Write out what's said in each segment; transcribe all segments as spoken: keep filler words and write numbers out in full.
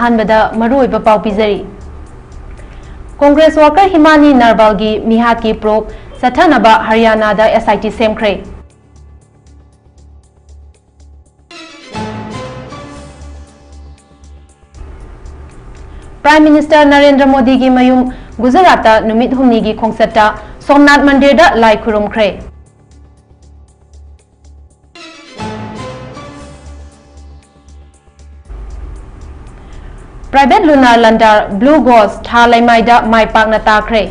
ꯑꯍꯥꯟꯕꯗ ꯃꯔꯨꯑꯣꯏꯕ ꯄꯥꯎ ꯄꯤꯖꯔꯤ꯫ ꯀꯣꯡꯒ꯭ꯔꯦꯁ ꯋꯥꯀꯔ ꯍꯤꯃꯥꯅꯤ ꯅꯔꯕꯥꯜꯒꯤ ꯃꯤꯍꯥꯠꯀꯤ ꯄ꯭ꯔꯨꯐ ꯆꯠꯊꯅꯕ ꯍꯔꯤꯌꯥꯅꯥꯗ ꯑꯦꯁ ꯑꯥꯏ ꯇꯤ ꯁꯦꯝꯈ꯭ꯔꯦ꯫ ꯄ꯭ꯔꯥꯏꯝ ꯃꯤꯅꯤꯁꯇꯔ ꯅꯔꯦꯟꯗ꯭ꯔ ꯃꯣꯗꯤꯒꯤ ꯃꯌꯨꯝ ꯒꯨꯖꯔꯥꯠꯇ ꯅꯨꯃꯤꯠ ꯍꯨꯝꯅꯤꯒꯤ ꯈꯣꯡꯆꯠꯇ ꯁꯣꯝꯅꯥꯊ ꯃꯟꯗꯤꯔꯗ ꯂꯥꯏ ꯈꯨꯔꯨꯝꯈ꯭ꯔꯦ꯫ ꯄ꯭ꯔꯥꯏꯚꯦꯠ ꯂꯨꯅꯥ ꯂꯟꯗꯥꯔ ꯕ꯭ꯂꯨ ꯒꯣꯁ ꯊꯥ ꯂꯩꯃꯥꯏꯗ ꯃꯥꯏ ꯄꯥꯛꯅ ꯇꯥꯈ꯭ꯔꯦ꯫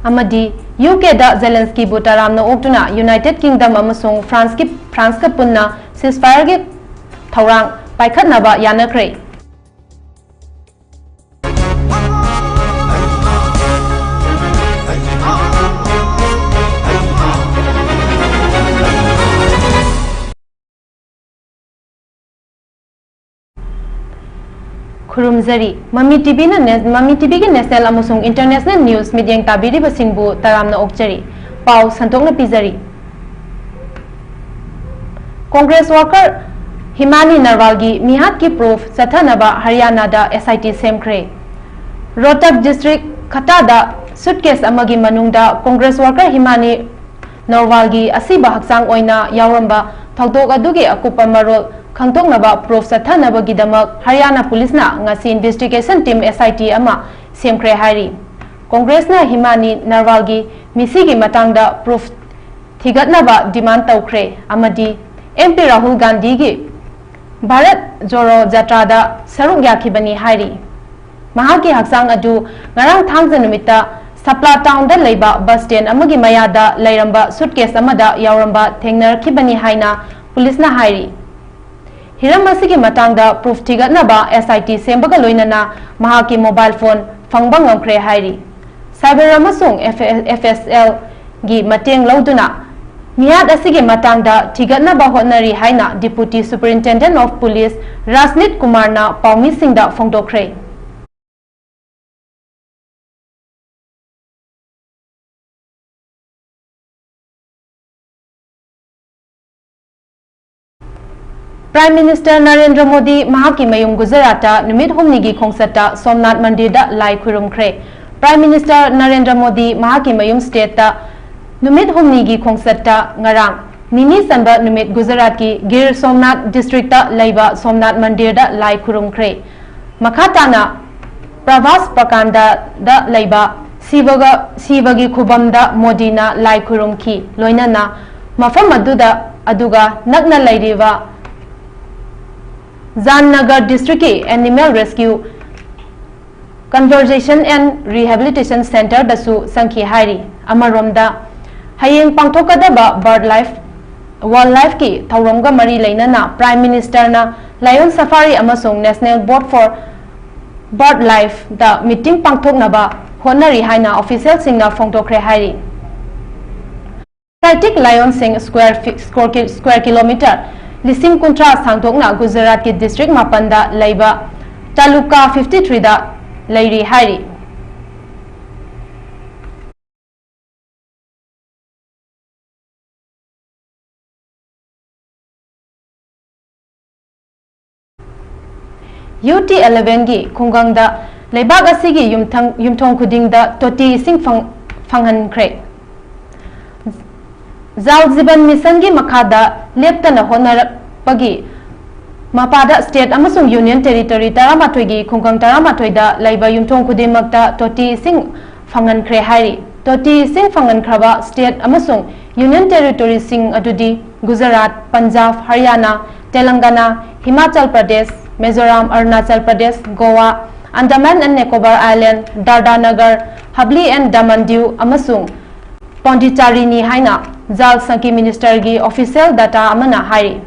ꯑꯃꯗꯤ ꯌꯨ ꯀꯦꯗ ꯖꯦꯂꯦꯟꯁꯀꯤꯕꯨ ꯇꯔꯥꯝꯅ ꯑꯣꯛꯇꯨꯅ ꯌꯨꯅꯥꯏꯇꯦꯗ ꯀꯤꯡꯗꯝ ꯑꯃꯁꯨꯡ ꯐ꯭ꯔꯥꯟꯁꯀꯤ, ꯐ꯭ꯔꯥꯟꯁꯀ ꯄꯨꯟꯅ ꯁꯤꯁꯐꯥꯌꯔꯒꯤ ꯊꯧꯔꯥꯡ ꯄꯥꯏꯈꯠꯅꯕ ꯌꯥꯅꯈ꯭ꯔꯦ꯫ ꯈꯨꯔꯨꯝꯖꯔꯤ꯫ ꯃꯃꯤ ꯇꯤꯚꯤꯅ ꯅꯦ-, ꯃꯃꯤ ꯇꯤꯚꯤꯒꯤ ꯅꯦꯁꯅꯦꯜ ꯑꯃꯁꯨꯡ ꯏꯟꯇꯔꯅꯦꯁꯅꯦꯜ ꯅ꯭ꯌꯨꯁ ꯃꯤꯠꯌꯦꯡ ꯇꯥꯕꯤꯔꯤꯕꯁꯤꯡꯕꯨ ꯇꯔꯥꯝꯅ ꯑꯣꯛꯆꯔꯤ꯫ ꯄꯥꯎ ꯁꯟꯗꯣꯛꯅ ꯄꯤꯖꯔꯤ꯫ ꯀꯣꯡꯒ꯭ꯔꯦꯁ ꯋꯥꯀꯔ ꯍꯤꯃꯥꯅꯤ ꯅꯔꯋꯥꯜꯒꯤ ꯃꯤꯍꯥꯠꯀꯤ ꯄ꯭ꯔꯨꯐ ꯆꯠꯊꯅꯕ ꯍꯔꯤꯌꯥꯅꯥꯗ ꯑꯦꯁ ꯑꯥꯏ ꯇꯤ ꯁꯦꯝꯈ꯭ꯔꯦ꯫ ꯔꯣꯍꯇꯛ ꯗꯤꯁꯇ꯭ꯔꯤꯛ ꯈꯇꯥꯗ ꯁꯨꯠꯀꯦꯁ ꯑꯃꯒꯤ ꯃꯅꯨꯡꯗ ꯀꯣꯡꯒ꯭ꯔꯦꯁ ꯋꯥꯀꯔ ꯍꯤꯃꯥꯅꯤ ꯅꯔꯋꯥꯜꯒꯤ ꯑꯁꯤꯕ ꯍꯛꯆꯥꯡ ꯑꯣꯏꯅ ꯌꯥꯎꯔꯝꯕ ꯊꯧꯗꯣꯛ ꯑꯗꯨꯒꯤ ꯑꯀꯨꯞꯄ ꯃꯔꯣꯜ ꯈꯪꯗꯣꯛꯅꯕ ꯄ꯭ꯔꯨꯐ ꯆꯠꯊꯅꯕꯒꯤꯗꯃꯛ ꯍꯔꯤꯌꯥꯅꯥ ꯄꯨꯂꯤꯁꯅ ꯉꯁꯤ ꯏꯟꯚꯦꯁꯇꯤꯒꯦꯁꯟ ꯇꯤꯝ ꯑꯦꯁ ꯑꯥꯏ ꯇꯤ ꯑꯃ ꯁꯦꯝꯈ꯭ꯔꯦ ꯍꯥꯏꯔꯤ꯫ ꯀꯣꯡꯒ꯭ꯔꯦꯁꯅ ꯍꯤꯃꯥꯅꯤ ꯅꯔꯋꯥꯜꯒꯤ ꯃꯤꯁꯤꯒꯤ ꯃꯇꯥꯡꯗ ꯄ꯭ꯔꯨꯐ ꯊꯤꯒꯠꯅꯕ ꯗꯤꯃꯥꯟ ꯇꯧꯈ꯭ꯔꯦ ꯑꯃꯗꯤ ꯑꯦꯝ ꯄꯤ ꯔꯥꯍꯨꯜ ꯒꯥꯟꯙꯤꯒꯤ ꯚꯥꯔꯠ ꯖꯣꯔꯣ ꯖꯥꯇ꯭ꯔꯥꯗ ꯁꯔꯨꯛ ꯌꯥꯈꯤꯕꯅꯤ ꯍꯥꯏꯔꯤ꯫ ꯃꯍꯥꯛꯀꯤ ꯍꯛꯆꯥꯡ ꯑꯗꯨ ꯉꯔꯥꯡ ꯊꯥꯡꯖ ꯅꯨꯃꯤꯠꯇ ꯁꯄ꯭ꯂꯥ ꯇꯥꯎꯟꯗ ꯂꯩꯕ ꯕꯁ ꯁ꯭ꯇꯦꯟ ꯑꯃꯒꯤ ꯃꯌꯥꯗ ꯂꯩꯔꯝꯕ ꯁꯨꯠꯀꯦꯁ ꯑꯃꯗ ꯌꯥꯎꯔꯝꯕ ꯊꯦꯡꯅꯔꯛꯈꯤꯕꯅꯤ ꯍꯥꯏꯅ ꯄꯨꯂꯤꯁꯅ ꯍꯥꯏꯔꯤ꯫ ꯍꯤꯔꯝ ꯑꯁꯤꯒꯤ ꯃꯇꯥꯡꯗ ꯄ꯭ꯔꯨꯐ ꯊꯤꯒꯠꯅꯕ ꯑꯦꯁ ꯑꯥꯏ ꯇꯤ ꯁꯦꯝꯕꯒ ꯂꯣꯏꯅꯅ ꯃꯍꯥꯛꯀꯤ ꯃꯣꯕꯥꯏꯜ ꯐꯣꯟ ꯐꯪꯕ ꯉꯝꯈ꯭ꯔꯦ ꯍꯥꯏꯔꯤ꯫ ꯁꯥꯏꯕꯔ ꯑꯃꯁꯨꯡ ꯑꯦꯐ ꯑꯦꯁ ꯑꯦꯜꯒꯤ ꯃꯇꯦꯡ ꯂꯧꯗꯨꯅ ꯃꯤꯍꯥꯠ ꯑꯁꯤꯒꯤ ꯃꯇꯥꯡꯗ ꯊꯤꯒꯠꯅꯕ ꯍꯣꯠꯅꯔꯤ ꯍꯥꯏꯅ ꯗꯤꯄꯨꯇꯤ ꯁꯨꯄꯔꯤꯟꯇꯦꯟꯗꯦꯟ ꯑꯣꯐ ꯄꯨꯂꯤꯁ ꯔꯥꯖꯅꯤꯠ ꯀꯨꯃꯥꯔꯅ ꯄꯥꯎꯃꯤꯁꯤꯡꯗ ꯐꯣꯡꯗꯣꯛꯈ꯭ꯔꯦ꯫ Prime Minister Narendra Modi ꯃꯍꯥꯛꯀꯤ ꯃꯌꯨꯝ ꯒꯨꯖꯔꯥꯠꯇ ꯅꯨꯃꯤꯠ ꯍꯨꯝꯅꯤꯒꯤ ꯈꯣꯡꯆꯠꯇ ꯁꯣꯝꯅꯥꯊ ꯃꯟꯗꯤꯔꯗ ꯂꯥꯏ ꯈꯨꯔꯨꯝꯈ꯭ꯔꯦ꯫ Prime Minister ꯅꯔꯦꯟꯗ꯭ꯔ ꯃꯣꯗꯤ ꯃꯍꯥꯛꯀꯤ ꯃꯌꯨꯝ stateꯇ ꯅꯨꯃꯤꯠ ꯍꯨꯝꯅꯤꯒꯤ ꯈꯣꯡꯆꯠꯇ ꯉꯔꯥꯡ ꯅꯤꯅꯤ ꯆꯟꯕ ꯅꯨꯃꯤꯠ ꯒꯨꯖꯔꯥꯠꯀꯤ ꯒꯤꯔ ꯁꯣꯝꯅꯥꯊ districtꯇ ꯂꯩꯕ ꯁꯣꯝꯅꯥꯊ ꯃꯟꯗꯤꯔꯗ ꯂꯥꯏ ꯈꯨꯔꯨꯝꯈ꯭ꯔꯦ꯫ ꯃꯈꯥ ꯇꯥꯅ ꯄ꯭ꯔꯚꯥꯁ ꯄ꯭ꯔꯀꯥꯟꯗꯗ ꯂꯩꯕ ꯁꯤꯕꯒ, ꯁꯤꯕꯒꯤ ꯈꯨꯕꯝꯗ ꯃꯣꯗꯤꯅ ꯂꯥꯏ ꯈꯨꯔꯨꯝꯈꯤ, ꯂꯣꯏꯅꯅ ꯃꯐꯝ ꯑꯗꯨꯗ, ꯑꯗꯨꯒ ꯅꯛꯅ ꯂꯩꯔꯤꯕ ꯖꯥꯟꯅꯒꯔ districtꯀꯤ Animal Rescue Conservation and Rehabilitation Centreꯗꯁꯨ ꯆꯪꯈꯤ ꯍꯥꯏꯔꯤ꯫ ꯑꯃꯔꯣꯝꯗ, ꯍꯌꯦꯡ ꯄꯥꯡꯊꯣꯛꯀꯗꯕ Bird Life, Wildlifeꯀꯤ ꯊꯧꯔꯝꯒ ꯃꯔꯤ ꯂꯩꯅꯅ Prime Ministerꯅ Lion Safari ꯑꯃꯁꯨꯡ National Board for Bird Lifeꯇ meeting ꯄꯥꯡꯊꯣꯛꯅꯕ ꯍꯣꯠꯅꯔꯤ ꯍꯥꯏꯅ officialꯁꯤꯡꯅ ꯐꯣꯡꯗꯣꯛꯈ꯭ꯔꯦ ꯍꯥꯏꯔꯤ꯫ Asiatic lionꯁꯤꯡ square fi-, square ki-, square kilometre ꯂꯤꯁꯤꯡ ꯀꯨꯟꯊ꯭ꯔꯥ ꯁꯥꯡꯗꯣꯛꯅ ꯒꯨꯖꯔꯥꯠꯀꯤ district ꯃꯥꯄꯟꯗ ꯂꯩꯕ Taluka fifty threeꯗ ꯂꯩꯔꯤ ꯍꯥꯏꯔꯤ꯫ UT elevenꯒꯤ ꯈꯨꯡꯒꯪꯗ ꯂꯩꯕꯥꯛ ꯑꯁꯤꯒꯤ ꯌꯨꯝꯊꯪ-, ꯌꯨꯝꯊꯣꯡ ꯈꯨꯗꯤꯡꯗ ꯇꯣꯇꯤ ꯏꯁꯤꯡ ꯐꯪ-, ꯐꯪꯍꯟꯈ꯭ꯔꯦ꯫ Jal Jeevan Missionꯒꯤ ꯃꯈꯥꯗ ꯂꯦꯞꯇꯅ ꯍꯣꯠꯅꯔꯛꯄꯒꯤ ꯃꯄꯥꯗ state ꯑꯃꯁꯨꯡ union territory ꯇꯔꯥꯃꯥꯊꯣꯏꯒꯤ ꯈꯨꯡꯒꯪ ꯇꯔꯥꯃꯥꯊꯣꯏꯗ ꯂꯩꯕ ꯌꯨꯝꯊꯣꯡ ꯈꯨꯗꯤꯡꯃꯛꯇ ꯇꯣꯇꯤ ꯏꯁꯤꯡ ꯐꯪꯍꯟꯈ꯭ꯔꯦ ꯍꯥꯏꯔꯤ꯫ ꯇꯣꯇꯤ ꯏꯁꯤꯡ ꯐꯪꯍꯟꯈ꯭ꯔꯕ state ꯑꯃꯁꯨꯡ union territoryꯁꯤꯡ ꯑꯗꯨꯗꯤ ꯒꯨꯖꯔꯥꯠ, ꯄꯟꯖꯥꯕ, ꯍꯔꯤꯌꯥꯅꯥ, ꯇꯦꯂꯪꯒꯥꯅꯥ, Himachal Pradesh, Mizoram, Arunachal Pradesh, Goa, Andaman and Nicobar Island, Dadra Nagar Haveli and Daman Diu ꯑꯃꯁꯨꯡ ꯄꯣꯟꯗꯤꯆꯥꯔꯤꯅꯤ ꯍꯥꯏꯅ Jal Shakti Ministerꯒꯤ official data ꯑꯃꯅ ꯍꯥꯏꯔꯤ꯫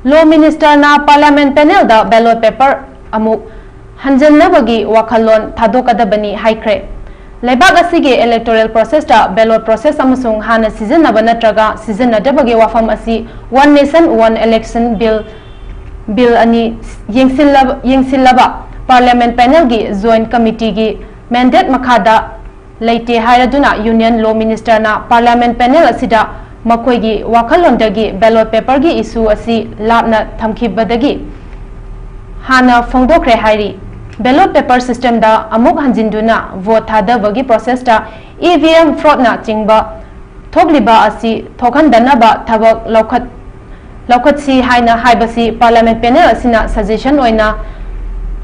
Law Ministerꯅ Parliament panelꯗ ballot paper ꯑꯃꯨꯛ ꯍꯟꯖꯟꯅꯕꯒꯤ ꯋꯥꯈꯜꯂꯣꯟ ꯊꯥꯗꯣꯛꯀꯗꯕꯅꯤ ꯍꯥꯏꯈ꯭ꯔꯦ꯫ ꯂꯩꯕꯥꯛ ꯑꯁꯤꯒꯤ electoral processꯇ ballot process ꯑꯃꯁꯨꯡ ꯍꯥꯟꯅ ꯁꯤꯖꯤꯟꯅꯕ ꯅꯠꯇ꯭ꯔꯒ ꯁꯤꯖꯤꯟꯅꯗꯕꯒꯤ ꯋꯥꯐꯝ ꯑꯁꯤ One Nation One Election Bill, Bill ꯑꯅꯤ ꯌꯦꯡꯁꯤꯜꯂꯕ, ꯌꯦꯡꯁꯤꯜꯂꯕ Parliament Panelꯒꯤ Joint Committeeꯒꯤ mandate ꯃꯈꯥꯗ ꯂꯩꯇꯦ ꯍꯥꯏꯔꯗꯨꯅ Union Law Ministerꯅ Parliament Panel ꯑꯁꯤꯗ ꯃꯈꯣꯏꯒꯤ ꯋꯥꯈꯜꯂꯣꯟꯗꯒꯤ ballot paperꯒꯤ issue ꯑꯁꯤ ꯂꯥꯞꯅ ꯊꯝꯈꯤꯕꯗꯒꯤ ꯍꯥꯟꯅ ꯐꯣꯡꯗꯣꯛꯈ꯭ꯔꯦ ꯍꯥꯏꯔꯤ꯫ Ballot paper systemꯗ ꯑꯃꯨꯛ ꯍꯟꯖꯤꯟꯗꯨꯅ vote ꯊꯥꯗꯕꯒꯤ processꯇ E V M fraudꯅ ꯆꯤꯡꯕ ꯊꯣꯛꯂꯤꯕ ꯑꯁꯤ ꯊꯣꯛꯍꯟꯗꯅꯕ ꯊꯕꯛ ꯂꯧꯈꯠ-, ꯂꯧꯈꯠꯁꯤ ꯍꯥꯏꯅ ꯍꯥꯏꯕꯁꯤ Parliament Panel ꯑꯁꯤꯅ suggestion ꯑꯣꯏꯅ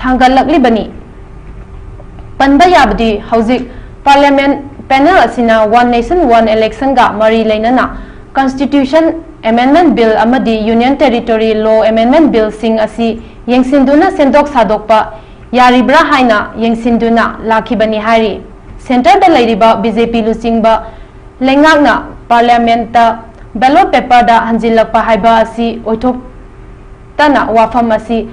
ꯊꯥꯡꯒꯠꯂꯛꯂꯤꯕꯅꯤ꯫ ꯄꯟꯕ ꯌꯥꯕꯗꯤ ꯍꯧꯖꯤꯛ Parliament Panel ꯑꯁꯤꯅ One Nation One Electionꯒ ꯃꯔꯤ ꯂꯩꯅꯅ Constitution Amendment Bill ꯑꯃꯗꯤ Union Territory Law Amendment Billꯁꯤꯡ ꯑꯁꯤ ꯌꯦꯡꯁꯤꯟꯗꯨꯅ ꯁꯦꯝꯗꯣꯛ ꯁꯥꯗꯣꯛꯄ ꯌꯥꯔꯤꯕ꯭ꯔꯥ ꯍꯥꯏꯅ ꯌꯦꯡꯁꯤꯟꯗꯨꯅ ꯂꯥꯛꯈꯤꯕꯅꯤ ꯍꯥꯏꯔꯤ꯫ Centreꯗ ꯂꯩꯔꯤꯕ B J P ꯂꯨꯆꯤꯡꯕ ꯂꯩꯉꯥꯛꯅ Parliamentꯇ ballot paperꯗ ꯍꯟꯖꯤꯜꯂꯛꯄ ꯍꯥꯏꯕ ꯑꯁꯤ ꯑꯣꯏꯊꯣꯛꯇꯅ ꯋꯥꯐꯝ ꯑꯁꯤ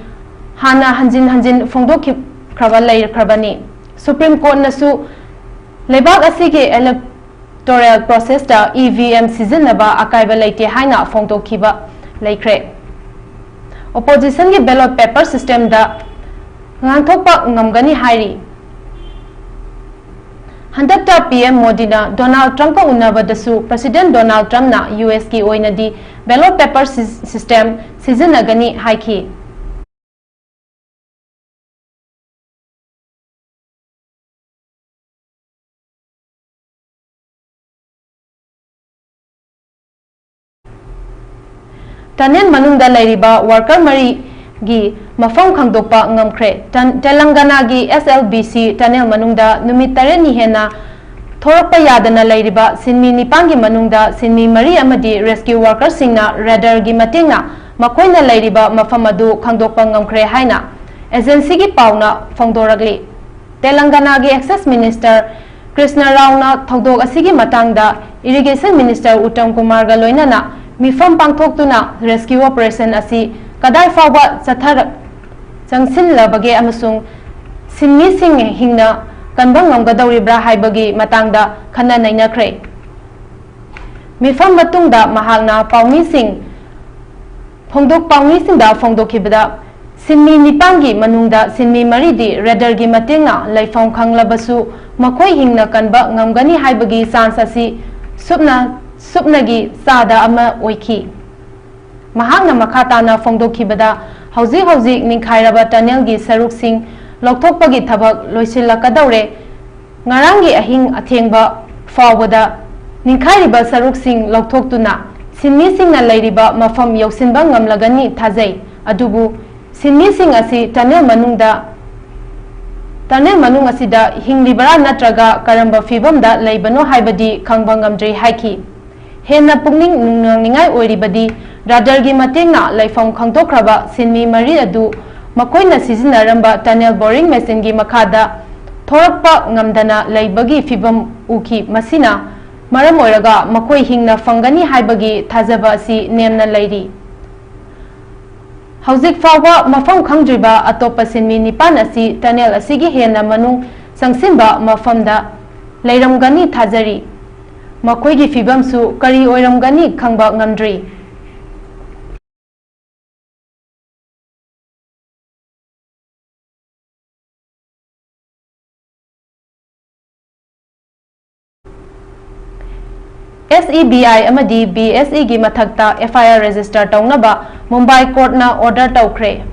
ꯍꯥꯟꯅ ꯍꯟꯖꯤꯟ ꯍꯟꯖꯤꯟ ꯐꯣꯡꯗꯣꯛꯈꯤꯈ꯭ꯔꯕ ꯂꯩꯈ꯭ꯔꯕꯅꯤ꯫ Supreme Courtꯅꯁꯨ ꯂꯩꯕꯥꯛ ꯑꯁꯤꯒꯤ electoral processꯇ E V M ꯁꯤꯖꯤꯟꯅꯕ ꯑꯀꯥꯏꯕ ꯂꯩꯇꯦ ꯍꯥꯏꯅ ꯐꯣꯡꯗꯣꯛꯈꯤꯕ ꯂꯩꯈ꯭ꯔꯦ꯫ Oppositionꯒꯤ ballot paper systemꯗ ꯉꯥꯡꯊꯣꯛꯄ ꯉꯝꯒꯅꯤ ꯍꯥꯏꯔꯤ꯫ ꯍꯟꯗꯛꯇ P M ꯃꯣꯗꯤꯅ Donald Trumpꯀ ꯎꯅꯕꯗꯁꯨ President Donald Trumpꯅ U S ꯀꯤ ꯑꯣꯏꯅꯗꯤ ballot paper sis-, system ꯁꯤꯖꯤꯟꯅꯒꯅꯤ ꯍꯥꯏꯈꯤ꯫ Tunnel ꯃꯅꯨꯡꯗ ꯂꯩꯔꯤꯕ worker ꯃꯔꯤꯒꯤ ꯃꯐꯝ ꯈꯪꯗꯣꯛꯄ ꯉꯝꯈ꯭ꯔꯦ꯫ ꯇꯟ-, ꯇꯦꯂꯪꯒꯅꯥꯒꯤ S L B C tunnel ꯃꯅꯨꯡꯗ ꯅꯨꯃꯤꯠ ꯇꯔꯦꯠꯅꯤ ꯍꯦꯟꯅ ꯊꯣꯔꯛꯄ ꯌꯥꯗꯅ ꯂꯩꯔꯤꯕ ꯁꯤꯟꯃꯤ ꯅꯤꯄꯥꯟꯒꯤ ꯃꯅꯨꯡꯗ ꯁꯤꯟꯃꯤ ꯃꯔꯤ ꯑꯃꯗꯤ rescue workerꯁꯤꯡꯅ radarꯒꯤ ꯃꯇꯦꯡꯅ ꯃꯈꯣꯏꯅ ꯂꯩꯔꯤꯕ ꯃꯐꯝ ꯑꯗꯨ ꯈꯪꯗꯣꯛꯄ ꯉꯝꯈ꯭ꯔꯦ ꯍꯥꯏꯅ agencyꯒꯤ ꯄꯥꯎꯅ ꯐꯣꯡꯗꯣꯔꯛꯂꯤ꯫ ꯇꯦꯂꯪꯒꯅꯥꯒꯤ Excise Minister ꯀ꯭ꯔꯤꯁꯅ ꯔꯥꯎꯅ ꯊꯧꯗꯣꯛ ꯑꯁꯤꯒꯤ ꯃꯇꯥꯡꯗ Irrigation Minister ꯎꯠꯇꯝ ꯀꯨꯃꯥꯔꯒ ꯂꯣꯏꯅꯅ ꯃꯤꯐꯝ ꯄꯥꯡꯊꯣꯛꯇꯨꯅ rescue operation ꯑꯁꯤ ꯀꯗꯥꯏ ꯐꯥꯎꯕ ꯆꯠꯊꯔ-, ꯆꯪꯁꯤꯜꯂꯕꯒꯦ ꯑꯃꯁꯨꯡ ꯁꯤꯟꯃꯤꯁꯤꯡ ꯍꯤꯡꯅ ꯀꯟꯕ ꯉꯝꯒꯗꯧꯔꯤꯕ꯭ꯔꯥ ꯍꯥꯏꯕꯒꯤ ꯃꯇꯥꯡꯗ ꯈꯟꯅ ꯅꯩꯅꯈ꯭ꯔꯦ꯫ ꯃꯤꯐꯝ ꯃꯇꯨꯡꯗ ꯃꯍꯥꯛꯅ ꯄꯥꯎꯃꯤꯁꯤꯡ ꯐꯣꯡꯗꯣꯛ-, ꯄꯥꯎꯃꯤꯁꯤꯡꯗ ꯐꯣꯡꯗꯣꯛꯈꯤꯕꯗ, ꯁꯤꯟꯃꯤ ꯅꯤꯄꯥꯟꯒꯤ ꯃꯅꯨꯡꯗ ꯁꯤꯟꯃꯤ ꯃꯔꯤꯗꯤ ꯔꯦꯗꯔꯒꯤ ꯃꯇꯦꯡꯅ ꯂꯩꯐꯝ ꯈꯪꯂꯕꯁꯨ ꯃꯈꯣꯏ ꯍꯤꯡꯅ ꯀꯟꯕ ꯉꯝꯒꯅꯤ ꯍꯥꯏꯕꯒꯤ ꯆꯥꯟꯁ ꯑꯁꯤ ꯁꯨꯞꯅ, ꯁꯨꯞꯅꯒꯤ ꯆꯥꯗ ꯑꯃ ꯑꯣꯏꯈꯤ꯫ ꯃꯍꯥꯛꯅ ꯃꯈꯥ ꯇꯥꯅ ꯐꯣꯡꯗꯣꯛꯈꯤꯕꯗ, ꯍꯧꯖꯤꯛ ꯍꯧꯖꯤꯛ ꯅꯤꯡꯈꯥꯏꯔꯕ ꯇꯅꯦꯜꯒꯤ ꯁꯔꯨꯛꯁꯤꯡ ꯂꯧꯊꯣꯛꯄꯒꯤ ꯊꯕꯛ ꯂꯣꯏꯁꯤꯜꯂꯛꯀꯗꯧꯔꯦ꯫ ꯉꯔꯥꯡꯒꯤ ꯑꯍꯤꯡ ꯑꯊꯦꯡꯕ ꯐꯥꯎꯕꯗ ꯅꯤꯡꯈꯥꯏꯔꯤꯕ ꯁꯔꯨꯛꯁꯤꯡ ꯂꯧꯊꯣꯛꯇꯨꯅ ꯁꯤꯟꯃꯤꯁꯤꯡꯅ ꯂꯩꯔꯤꯕ ꯃꯐꯝ ꯌꯧꯁꯤꯟꯕ ꯉꯝꯂꯒꯅꯤ ꯊꯥꯖꯩ꯫ ꯑꯗꯨꯕꯨ ꯁꯤꯟꯃꯤꯁꯤꯡ ꯑꯁꯤ ꯇꯅꯦꯜ ꯃꯅꯨꯡꯗ, ꯇꯅꯦꯜ ꯃꯅꯨꯡ ꯑꯁꯤꯗ ꯍꯤꯡꯂꯤꯕꯔꯥ ꯅꯠꯇ꯭ꯔꯒ ꯀꯔꯝꯕ ꯐꯤꯚꯝꯗ ꯂꯩꯕꯅꯣ ꯍꯥꯏꯕꯗꯤ ꯈꯪꯕ ꯉꯝꯗ꯭ꯔꯤ ꯍꯥꯏꯈꯤ꯫ ꯍꯦꯟꯅ ꯄꯨꯛꯅꯤꯡ ꯅꯨꯡꯅꯤꯡꯉꯥꯏ ꯑꯣꯏꯔꯤꯕꯗꯤ, ꯔꯥꯗꯥꯔꯒꯤ ꯃꯇꯦꯡꯅ ꯂꯩꯐꯝ ꯈꯪꯗꯣꯛꯈ꯭ꯔꯕ ꯁꯤꯟꯃꯤ ꯃꯔꯤ ꯑꯗꯨ ꯃꯈꯣꯏꯅ ꯁꯤꯖꯤꯟꯅꯔꯝꯕ ꯇꯅꯦꯜ ꯕꯣꯔꯤꯡ ꯃꯦꯆꯤꯟꯒꯤ ꯃꯈꯥꯗ ꯊꯣꯔꯛꯄ ꯉꯝꯗꯅ ꯂꯩꯕꯒꯤ ꯐꯤꯚꯝ ꯎꯈꯤ꯫ ꯃꯁꯤꯅ ꯃꯔꯝ ꯑꯣꯏꯔꯒ ꯃꯈꯣꯏ ꯍꯤꯡꯅ ꯐꯪꯒꯅꯤ ꯍꯥꯏꯕꯒꯤ ꯊꯥꯖꯕ ꯑꯁꯤ ꯅꯦꯝꯅ ꯂꯩꯔꯤ꯫ ꯍꯧꯖꯤꯛ ꯐꯥꯎꯕ ꯃꯐꯝ ꯈꯪꯗ꯭ꯔꯤꯕ ꯑꯇꯣꯞꯄ ꯁꯤꯟꯃꯤ ꯅꯤꯄꯥꯟ ꯑꯁꯤ ꯇꯅꯦꯜ ꯑꯁꯤꯒꯤ ꯍꯦꯟꯅ ꯃꯅꯨꯡ ꯆꯪꯁꯤꯟꯕ ꯃꯐꯝꯗ ꯂꯩꯔꯝꯒꯅꯤ ꯊꯥꯖꯔꯤ꯫ ꯃꯈꯣꯏꯒꯤ ꯐꯤꯚꯝꯁꯨ ꯀꯔꯤ ꯑꯣꯏꯔꯝꯒꯅꯤ ꯈꯪꯕ ꯉꯝꯗ꯭ꯔꯤ꯫ SEBI ꯑꯃꯗꯤ BSE ꯒꯤ ꯃꯊꯛꯇ FIR register ꯇꯧꯅꯕ ꯃꯨꯝꯕꯥꯏ court ꯅ order ꯇꯧꯈ꯭ꯔꯦ꯫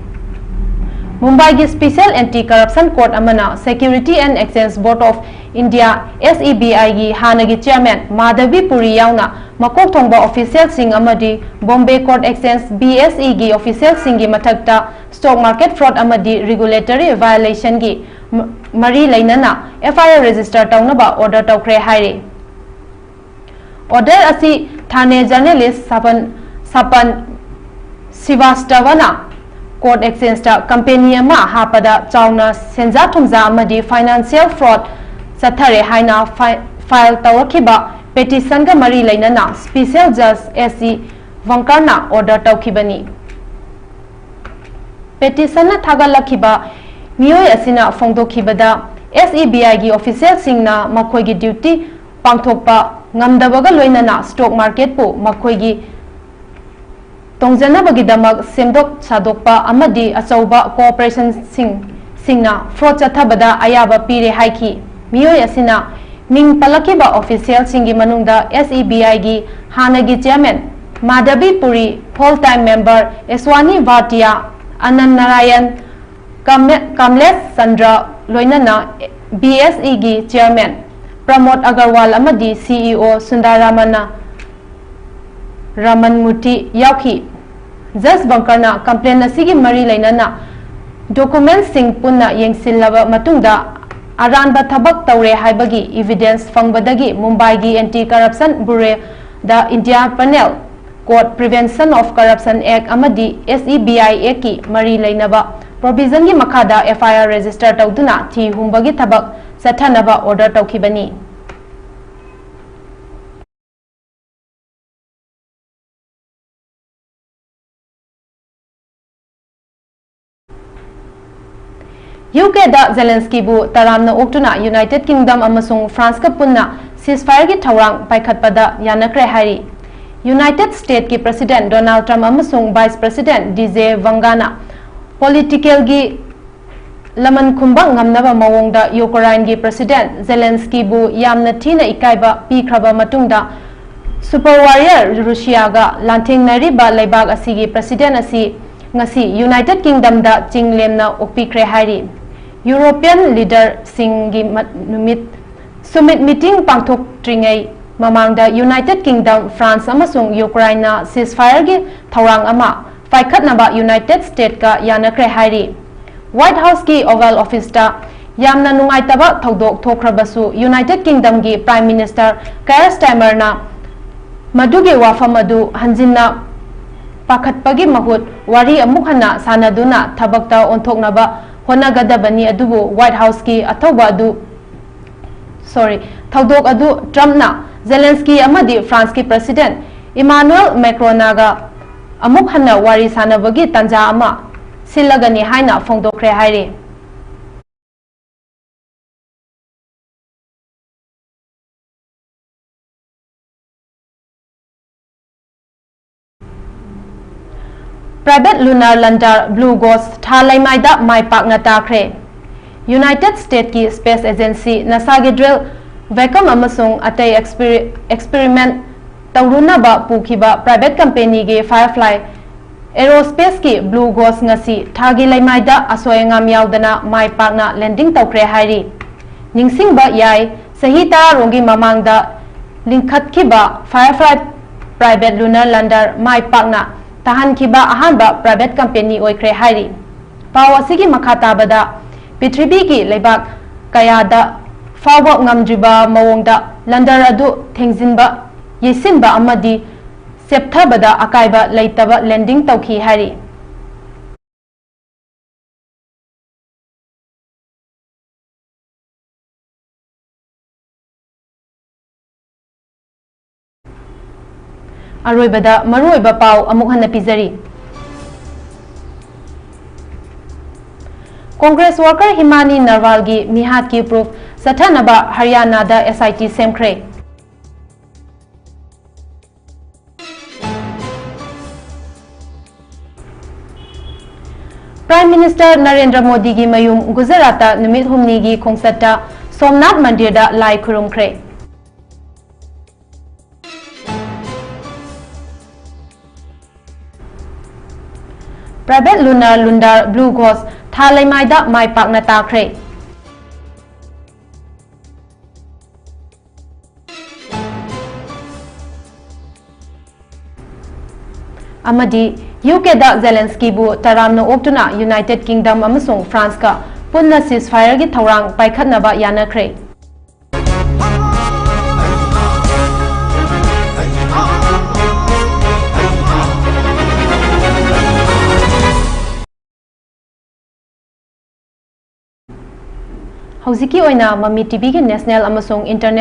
ꯃꯨꯝꯕꯥꯏꯒꯤ Special Anti Corruption Court ꯑꯃꯅ Security and Exchange Board of India, SEBI ꯒꯤ ꯍꯥꯟꯅꯒꯤ chairman ꯃꯥꯙꯕꯤ ꯄꯨꯔꯤ ꯌꯥꯎꯅ ꯃꯀꯣꯛ ꯊꯣꯡꯕ official ꯁꯤꯡ ꯑꯃꯗꯤ Bombay Court Exchange, BSE ꯒꯤ official ꯁꯤꯡꯒꯤ ꯃꯊꯛꯇ stock market fraud ꯑꯃꯗꯤ regulatory violation ꯒꯤ ꯃ-, ꯃꯔꯤ ꯂꯩꯅꯅ FIR register ꯇꯧꯅꯕ order ꯇꯧꯈ꯭ꯔꯦ ꯍꯥꯏꯔꯤ꯫ Order ꯑꯁꯤ ꯊꯥꯅꯦ journalist ꯁꯄꯟ, ꯁꯄꯟ ꯁ꯭ꯔꯤꯋꯥꯁꯇꯕꯅ court exchange ꯇ company ꯑꯃ ꯍꯥꯞꯄꯗ ꯆꯥꯎꯅ ꯁꯦꯟꯖꯥ ꯊꯨꯝꯖꯥ ꯑꯃꯗꯤ financial fraud ꯆꯠꯊꯔꯦ ꯍꯥꯏꯅ ꯐꯥꯏ-, file ꯇꯧꯔꯛꯈꯤꯕ petition ꯒ ꯃꯔꯤ ꯂꯩꯅꯅ Special Judge S C ꯚꯪꯀꯔꯅ order ꯇꯧꯈꯤꯕꯅꯤ꯫ Petition ꯅ ꯊꯥꯒꯠꯂꯛꯈꯤꯕ ꯃꯤꯑꯣꯏ ꯑꯁꯤꯅ ꯐꯣꯡꯗꯣꯛꯈꯤꯕꯗ, SEBI ꯒꯤ official ꯁꯤꯡꯅ ꯃꯈꯣꯏꯒꯤ duty ꯄꯥꯡꯊꯣꯛꯄ ꯉꯝꯗꯕꯒ ꯂꯣꯏꯅꯅ stock market ꯄꯨ ꯃꯈꯣꯏꯒꯤ ꯇꯣꯡꯖꯅꯕꯒꯤꯗꯃꯛ ꯁꯦꯝꯗꯣꯛ ꯁꯥꯗꯣꯛꯄ ꯑꯃꯗꯤ ꯑꯆꯧꯕ ꯀꯣꯑꯣꯄꯔꯦꯁꯟꯁꯤꯡ, ꯁꯤꯡꯅ ꯐ꯭ꯔꯣꯗ ꯆꯠꯊꯕꯗ ꯑꯌꯥꯕ ꯄꯤꯔꯦ ꯍꯥꯏꯈꯤ꯫ ꯃꯤꯑꯣꯏ ꯑꯁꯤꯅ ꯃꯤꯡ ꯄꯜꯂꯛꯈꯤꯕ ꯑꯣꯐꯤꯁꯤꯌꯦꯜꯁꯤꯡꯒꯤ ꯃꯅꯨꯡꯗ S E B I ꯒꯤ ꯍꯥꯟꯅꯒꯤ ꯆꯤꯌꯔꯃꯦꯟ ꯃꯥꯙꯕꯤ ꯄꯨꯔꯤ, ꯐꯨꯜ ꯇꯥꯏꯝ ꯃꯦꯝꯕꯔ ꯑꯦꯁ꯭ꯋꯥꯅꯤ ꯚꯥꯇꯤꯌꯥ, ꯑꯅꯟ ꯅꯥꯔꯥꯌꯟ, ꯀꯝꯂꯦ-, ꯀꯝꯂꯦꯁ ꯆꯟꯗ꯭ꯔ, ꯂꯣꯏꯅꯅ B S E ꯒꯤ ꯆꯤꯌꯔꯃꯦꯟ ꯄ꯭ꯔꯃꯣꯗ ꯑꯒꯔꯋꯥꯜ ꯑꯃꯗꯤ C E O ꯁꯨꯟꯗꯥꯔꯥꯃꯟꯅ ꯔꯥꯃꯟ ꯃꯨꯔꯇꯤ ꯌꯥꯎꯈꯤ꯫ ꯖꯁ ꯕꯪꯀꯔꯅ ꯀꯝꯄ꯭ꯂꯦꯟ ꯑꯁꯤꯒꯤ ꯃꯔꯤ ꯂꯩꯅꯅ ꯗꯣꯀꯨꯃꯦꯟꯠꯁꯤꯡ ꯄꯨꯟꯅ ꯌꯦꯡꯁꯤꯜꯂꯕ ꯃꯇꯨꯡꯗ ꯑꯔꯥꯟꯕ ꯊꯕꯛ ꯇꯧꯔꯦ ꯍꯥꯏꯕꯒꯤ ꯏꯚꯤꯗꯦꯟꯁ ꯐꯪꯕꯗꯒꯤ ꯃꯨꯝꯕꯥꯏꯒꯤ ꯑꯦꯟꯇꯤ ꯀꯔꯞꯁꯟ ꯕ꯭ꯌꯨꯔꯣꯗ India penal code, Prevention of Corruption Act ꯑꯃꯗꯤ S E B I Act ꯀꯤ ꯃꯔꯤ ꯂꯩꯅꯕ ꯄ꯭ꯔꯣꯚꯤꯖꯟꯒꯤ ꯃꯈꯥꯗ F I R ꯔꯦꯖꯤꯁꯇꯔ ꯇꯧꯗꯨꯅ ꯊꯤ ꯍꯨꯝꯕꯒꯤ ꯊꯕꯛ ꯆꯠꯊꯅꯕ ꯑꯣꯔꯗꯔ ꯇꯧꯈꯤꯕꯅꯤ꯫ ꯌꯨ ꯀꯦꯗ ꯖꯦꯂꯦꯟꯁꯀꯤꯕꯨ ꯇꯔꯥꯝꯅ ꯑꯣꯛꯇꯨꯅ ꯌꯨꯅꯥꯏꯇꯦꯗ ꯀꯤꯡꯗꯝ ꯑꯃꯁꯨꯡ ꯐ꯭ꯔꯥꯟꯁꯀ ꯄꯨꯟꯅ ꯁꯤꯖꯐꯥꯌꯔꯒꯤ ꯊꯧꯔꯥꯡ ꯄꯥꯏꯈꯠꯄꯗ ꯌꯥꯅꯈ꯭ꯔꯦ ꯍꯥꯏꯔꯤ꯫ ꯌꯨꯅꯥꯏꯇꯦꯗ ꯁ꯭ꯇꯦꯠꯀꯤ ꯄ꯭ꯔꯁꯤꯗꯦꯟꯠ ꯗꯣꯅꯥꯜꯗ ꯇ꯭ꯔꯝꯞ ꯑꯃꯁꯨꯡ ꯚꯥꯏꯁ ꯄ꯭ꯔꯁꯤꯗꯦꯟꯠ ꯗꯤ ꯖꯦ ꯚꯪꯒꯥꯅ ꯄꯣꯂꯤꯇꯤꯀꯦꯜꯒꯤ ꯂꯃꯟ ꯈꯨꯝꯕ ꯉꯝꯅꯕ ꯃꯑꯣꯡꯗ ꯌꯨꯀ꯭ꯔꯥꯏꯟꯒꯤ ꯄ꯭ꯔꯁꯤꯗꯦꯟꯠ ꯖꯦꯂꯦꯟꯁꯀꯤꯕꯨ ꯌꯥꯝꯅ ꯊꯤꯅ ꯏꯀꯥꯏꯕ ꯄꯤꯈ꯭ꯔꯕ ꯃꯇꯨꯡꯗ, ꯁꯨꯄꯔ ꯋꯥꯔꯤꯌꯔ ꯔꯨꯁꯤꯌꯥꯒ ꯂꯥꯟꯊꯦꯡꯅꯔꯤꯕ ꯂꯩꯕꯥꯛ ꯑꯁꯤꯒꯤ ꯄ꯭ꯔꯁꯤꯗꯦꯟꯠ ꯑꯁꯤ ꯉꯁꯤ ꯌꯨꯅꯥꯏꯇꯦꯗ ꯀꯤꯡꯗꯝꯗ ꯆꯤꯡ ꯂꯦꯝꯅ ꯑꯣꯛꯄꯤꯈ꯭ꯔꯦ ꯍꯥꯏꯔꯤ꯫ ꯌꯨꯔꯣꯄꯤꯌꯟ ꯂꯤꯗꯔꯁꯤꯡꯒꯤ ꯃ-, ꯅꯨꯃꯤꯠ ꯁꯨꯃꯤꯠ ꯃꯤꯇꯤꯡ ꯄꯥꯡꯊꯣꯛꯇ꯭ꯔꯤꯉꯩ ꯃꯃꯥꯡꯗ ꯌꯨꯅꯥꯏꯇꯦꯗ ꯀꯤꯡꯗꯝ, ꯐ꯭ꯔꯥꯟꯁ ꯑꯃꯁꯨꯡ ꯌꯨꯀ꯭ꯔꯥꯏꯟꯅ ꯁꯤꯖꯐꯥꯌꯔꯒꯤ ꯊꯧꯔꯥꯡ ꯑꯃ ꯄꯥꯏꯈꯠꯅꯕ ꯌꯨꯅꯥꯏꯇꯦꯗ ꯁ꯭ꯇꯦꯠꯀ ꯌꯥꯅꯈ꯭ꯔꯦ ꯍꯥꯏꯔꯤ꯫ ꯋꯥꯏꯠ ꯍꯥꯎꯁꯀꯤ ꯑꯣꯚꯜ ꯑꯣꯐꯤꯁꯇ ꯌꯥꯝꯅ ꯅꯨꯡꯉꯥꯏꯇꯕ ꯊꯧꯗꯣꯛ ꯊꯣꯛꯈ꯭ꯔꯕꯁꯨ, ꯌꯨꯅꯥꯏꯇꯦꯗ ꯀꯤꯡꯗꯝꯒꯤ ꯄ꯭ꯔꯥꯏꯝ ꯃꯤꯅꯤꯁꯇꯔ ꯀꯥꯌꯔ ꯁ꯭ꯇꯥꯔꯃꯔꯅ ꯃꯗꯨꯒꯤ ꯋꯥꯐꯝ ꯑꯗꯨ ꯍꯟꯖꯤꯟꯅ ꯄꯥꯈꯠꯄꯒꯤ ꯃꯍꯨꯠ, ꯋꯥꯔꯤ ꯑꯃꯨꯛ ꯍꯟꯅ ꯁꯥꯟꯅꯗꯨꯅ ꯊꯕꯛꯇ ꯑꯣꯟꯊꯣꯛꯅꯕ ꯍꯣꯠꯅꯒꯗꯕꯅꯤ, ꯑꯗꯨꯕꯨ ꯋꯥꯏꯠ ꯍꯥꯎꯁꯀꯤ ꯑꯊꯧꯕ ꯑꯗꯨ, ꯁꯣꯔꯤ, ꯊꯧꯗꯣꯛ ꯑꯗꯨ ꯇ꯭ꯔꯝꯞꯅ ꯖꯦꯂꯦꯟꯁꯀꯤ ꯑꯃꯗꯤ ꯐ꯭ꯔꯥꯟꯁꯀꯤ ꯄ꯭ꯔꯁꯤꯗꯦꯟꯠ ꯏꯃꯥꯅꯨꯑꯦꯜ ꯃꯦꯀ꯭ꯔꯣꯅꯒ ꯑꯃꯨꯛ ꯍꯟꯅ ꯋꯥꯔꯤ ꯁꯥꯟꯅꯕꯒꯤ ꯇꯥꯟꯖꯥ ꯑꯃ ꯁꯤꯜꯂꯒꯅꯤ ꯍꯥꯏꯅ ꯐꯣꯡꯗꯣꯛꯈ꯭ꯔꯦ ꯍꯥꯏꯔꯤ꯫ Private Lunar Lander Blue Ghost ꯊꯥ ꯂꯩꯃꯥꯏꯗ ꯃꯥꯏ ꯄꯥꯛꯅ ꯇꯥꯈ꯭ꯔꯦ꯫ United States ꯀꯤ Space Agency NASA ꯒꯤ drill, vacuum ꯑꯃꯁꯨꯡ ꯑꯇꯩ experi-, experiment ꯇꯧꯔꯨꯅꯕ ꯄꯨꯈꯤꯕ private company ꯒꯤ Firefly Aerospace ꯀꯤ Blue Ghost ꯉꯁꯤ ꯊꯥꯒꯤ ꯂꯩꯃꯥꯏꯗ ꯑꯁꯣꯏ ꯑꯉꯥꯝ ꯌꯥꯎꯗꯅ ꯃꯥꯏ ꯄꯥꯛꯅ landing ꯇꯧꯈ꯭ꯔꯦ ꯍꯥꯏꯔꯤ꯫ ꯅꯤꯡꯁꯤꯡꯕ ꯌꯥꯏ, ꯆꯍꯤ ꯇꯔꯥꯔꯣꯝꯒꯤ ꯃꯃꯥꯡꯗ ꯂꯤꯡꯈꯠꯈꯤꯕ Firefly Private Lunar Lander ꯃꯥꯏ ꯄꯥꯛꯅ ꯇꯥꯍꯟꯈꯤꯕ ꯑꯍꯥꯟꯕ private company ꯑꯣꯏꯈ꯭ꯔꯦ ꯍꯥꯏꯔꯤ꯫ ꯄꯥꯎ ꯑꯁꯤꯒꯤ ꯃꯈꯥ ꯇꯥꯕꯗ, ꯄ꯭ꯔꯤꯊꯤꯕꯤꯒꯤ ꯂꯩꯕꯥꯛ ꯀꯌꯥꯗ ꯐꯥꯎꯕ ꯉꯝꯗ꯭ꯔꯤꯕ ꯃꯑꯣꯡꯗ lander ꯑꯗꯨ ꯊꯦꯡꯖꯤꯟꯕ, ꯌꯩꯁꯤꯟꯕ ꯑꯃꯗꯤ ꯆꯦꯞꯊꯕꯗ ꯑꯀꯥꯏꯕ ꯂꯩꯇꯕ landing ꯇꯧꯈꯤ ꯍꯥꯏꯔꯤ꯫ ꯑꯔꯣꯏꯕꯗ ꯃꯔꯨꯑꯣꯏꯕ ꯄꯥꯎ ꯑꯃꯨꯛ ꯍꯟꯅ ꯄꯤꯖꯔꯤ꯫ Congress worker ꯍꯤꯃꯥꯅꯤ ꯅꯔꯋꯥꯜꯒꯤ ꯃꯤꯍꯥꯠꯀꯤ proof ꯆꯠꯊꯅꯕ ꯍꯔꯤꯌꯥꯅꯥꯗ S I T ꯁꯦꯝꯈ꯭ꯔꯦ꯫ Prime Minister Narendra ꯃꯣꯗꯤꯒꯤ ꯃꯌꯨꯝ ꯒꯨꯖꯔꯥꯠꯇ ꯅꯨꯃꯤꯠ ꯍꯨꯝꯅꯤꯒꯤ ꯈꯣꯡꯆꯠꯇ ꯁꯣꯝꯅꯥꯊ ꯃꯟꯗꯤꯔꯗ ꯂꯥꯏ ꯈꯨꯔꯨꯝꯈ꯭ꯔꯦ꯫ Private Lunar Lander Blue Ghost ꯊꯥ ꯂꯩꯃꯥꯏꯗ ꯃꯥꯏ ꯄꯥꯛꯅ ꯇꯥꯈ꯭ꯔꯦ꯫ ꯑꯃꯗꯤ ꯌꯨ ꯀꯦꯗ ꯖꯦꯂꯦꯟꯁꯀꯤꯕꯨ ꯇꯔꯥꯝꯅ ꯑꯣꯛꯇꯨꯅ United Kingdom ꯑꯃꯁꯨꯡ ꯐ꯭ꯔꯥꯟꯁꯀ ꯄꯨꯟꯅ ceasefireꯒꯤ ꯊꯧꯔꯥꯡ ꯄꯥꯏꯈꯠꯅꯕ ꯌꯥꯅꯈ꯭ꯔꯦ꯫ ꯍꯧꯖꯤꯛꯀꯤ ꯑꯣꯏꯅ ꯃꯃꯤ ꯇꯤꯚꯤꯒꯤ national ꯑꯃꯁꯨꯡ international